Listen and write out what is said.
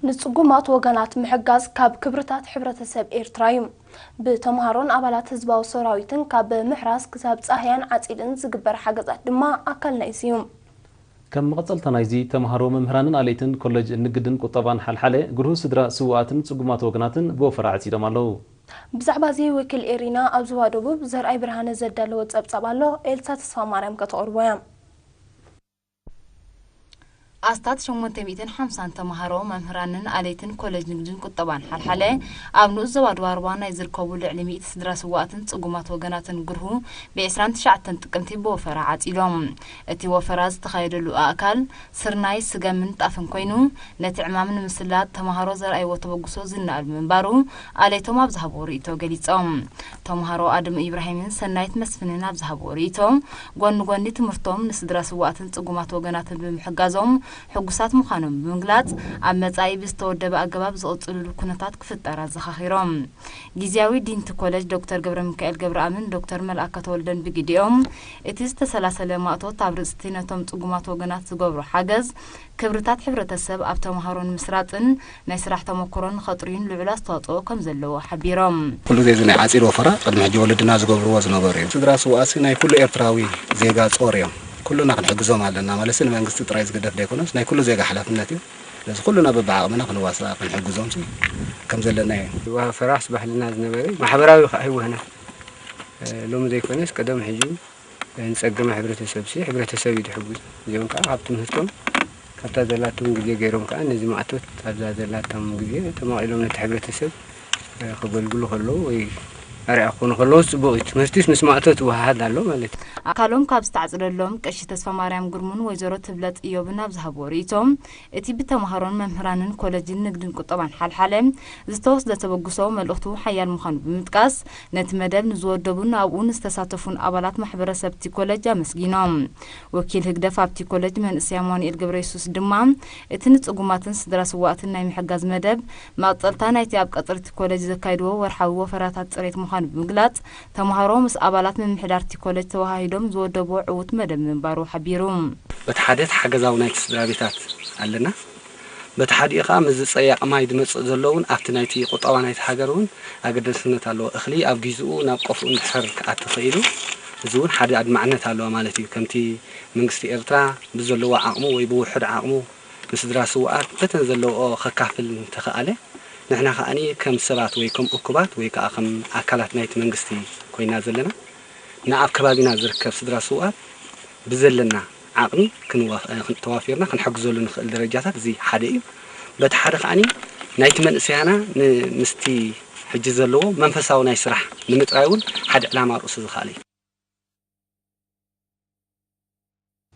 ንጽጉማት ወገናት ምሕጋዝ ካብ ክብርታት ሕብረተሰብ ኤርትራ እዩ። ብተምሃሮን ኣባላት ህዝባዊ ሰራዊትን ካብ ምሕራስ ክሳብ ጻህያን ዓጺድን ዝግበር ሓገዛት ድማ ኣካል ናይዚ እዩ። ከም መቐጸልታ ናይዚ፣ ተምሃሮ፣ መምህራንን ኣለይትን ኮለጅ ንግድን ቁጠባን ሓልሓለ ግርሁ ስድራ ስውኣትን ጽጉማት ወገናትን ብወፈራ ዓጺዶም ኣለዉ። ብዛዕባ እዚ ወኪል ኤሪና ኣብ ዞባ ደቡብ ዘርኣይ ብርሃነ ዘዳለወ ጸብጻብ ኣሎ፣ ኤልሳ ተስፋ ማርያም ከተቕርቦ እያ። ኣስታት ሸሞንተ ሚእትን ሓምሳን ተምሃሮ፣ መምህራንን ኣለይትን ኮለጅ ንግድን ቁጠባን ሓልሓለ ኣብ ንኡስ ዞባ ደቡብ ኣርባ ናይ ዝርከቡ ልዕሊ ሚእቲ ስድራ ስውኣትን ጽጉማት ወገናትን ግርሁ ብዕስራን ትሽዓተን ጥቅምቲ ብወፈራ ዓጺዶም። እቲ ወፈራ ዝተኻየደሉ ኣእካል ስርናይ፣ ስገምን ጣፍን ኮይኑ፣ ነቲ ዕማም ንምስላጥ ተምሃሮ ዘርኣይዎ ተበግሶ ዝነኣድ ምንባሩ ኣለይቶም ኣብ ዝሃብዎ ርእይቶ ገሊጾም። ተምሃሮ ኣድም ኢብራሂምን ሰናይት መስፍንን ኣብ ዝሃብዎ ርእይቶ፣ ጎኒ ጎኒ ትምህርቶም ንስድራ ስውኣትን ጽጉማት ወገናትን ብምሕጋዞም ሕጉሳት ምዃኖም ብምግላጽ፣ ኣብ መጻኢ ብዝተወደበ ኣገባብ ዝቕጽልሉ ኩነታት ክፍጠር ኣዘኻኺሮም። ግዝያዊ ዲንቲ ኮለጅ ዶክተር ገብረሚካኤል ገብረኣምን ዶክተር መልኣከ ተወልደን ብግዲኦም፣ እቲ ዝተሰላሰለ ማእቶት ኣብ ርእስቲ ነቶም ጽጉማት ወገናት ዝገብሮ ሓገዝ፣ ክብርታት ሕብረተሰብ ኣብ ተምሃሮ ንምስራጽን ናይ ስራሕ ተመክሮ ንኸጥርዩን ልዑል ኣስተዋጽኦ ከም ዘለዎ ሓቢሮም። ኩሉ ግዜ እዚ ናይ ዓጺድ ወፈራ ቅድሚ ሕጂ ወለድና ዝገብርዎ ዝነበሩ እዩ። ስድራ ስውኣትሲ ናይ ኩሉ ኤርትራዊ ዜጋ ጾር እዮም። ኩሉና ክንሕግዞም ኣለና ማለት ንመንግስቲ ጥራይ ዝግደፍ ዘይኮነስ ናይ ኩሉ ዜጋ ሓላፍነት እዩ። ስለዚ ኩሉና በብዓቕምና ክንዋሳእ ክንሕግዞም ሲ ከም ዘለና እዩ። ወፈራስ ባህልና ዝነበረ ማሕበራዊ ከዓ ህይወትና ሎሚ ዘይኮነስ ቀደም ሕጂ ንጸገመ ሕብረተሰብ ሲ ሕብረተሰብ እዩ ዝሕግዝ። እዚኦም ከዓ ኣብ ትምህርቶም ካብታ ዘላቶም ግዜ ገይሮም ከዓ ነዚ ማእቶት ኣብዛ ዘላቶም ግዜ ተማቒሎም ነቲ ሕብረተሰብ ከገልግሉ ከለዉ ወይ ኣርኣያ ክኾኑ ከለዉ ጽቡቕ እዩ። ትምህርቲስ ምስ ማእቶት ይወሃሃድ ኣሎ ማለት እዩ። ኣካሎም ካብ ዝተዓጽደሎም ቀሺ ተስፋ ማርያም ግርሙን ወይዘሮ ትብለጽ እዮብን ኣብ ዝሃብዎ ርእይቶም፣ እቲ ብተምሃሮን መምህራንን ኮለጅን ንግድን ቁጠባን ሓልሓለ ዝተወስደ ተበግሶ መልእኽቱ ሓያል ምዃኑ ብምጥቃስ፣ ነቲ መደብ ንዝወደቡን ኣብኡ ንዝተሳተፉን ኣባላት ማሕበረሰብ እቲ ኮለጅ ኣመስጊኖም። ወኪል ህግደፍ ኣብቲ ኮለጅ መንእሰይ ኣማኑኤል ገብረየሱስ ድማ፣ እቲ ንጽጉማትን ስድራ ስዋእትን ናይ ምሕጋዝ መደብ መቐጸልታ ናይቲ ኣብ ቀጽሪ እቲ ኮለጅ ዘካይድዎ ወርሓዊ ወፈራታት ጽሬት ምዃኑ ብምግላጽ፣ ተምሃሮ ምስ ኣባላት ምምሕዳር እቲ ኮለጅ ተወሃሂዶም ዝወደብዎ ዕዉት መደብ ምንባሩ ሓቢሩ። በቲ ሓደ እቲ ሓገዛዊ ናይቲ ስድራ ቤታት ኣለና። በቲ ሓዲኡ ከኣ ምስዚ ጸያቕ ማይ ዝመጽእ ዘሎ እውን ኣብቲ ናይቲ ቁጠባ ናይቲ ሃገር እውን ኣገዳስነት ኣለዎ። እኽሊ ኣብ ጊዜኡ ናብ ቆፍኡ እንድሕር ክኣቲ ኽኢሉ፣ እዚ እውን ሓደ ኣድማዕነት ኣለዎ ማለት እዩ። ከምቲ መንግስቲ ኤርትራ ብዘለዎ ዓቕሙ ወይ ብውሑድ ዓቕሙ ንስድራ ስውኣት በተን ዘለውኦ ከካፍል እንተኸኣለ፣ ንሕና ከኣ ከም ሰባት ወይ ከም እኩባት ወይ ከኣ ከም ኣካላት ናይቲ መንግስቲ ኮይና ዘለና፣ ንኣብ ከባቢና ዝርከብ ስድራ ስውኣት ብዘለና ዓቕሚ ክንዋ-፣ ተዋፊርና ክንሕግዘሉ ንኽእል ደረጃታት እዚ ሓደ እዩ። በቲ ሓደ ከኣ ናይቲ መንእሰያና ን-፣ ምስቲ ሕጂ ዘለዎ መንፈሳዊ ናይ ስራሕ ንምጥራይ እውን ሓደ ዕላማ ርእሱ ዝኸኣለ እዩ።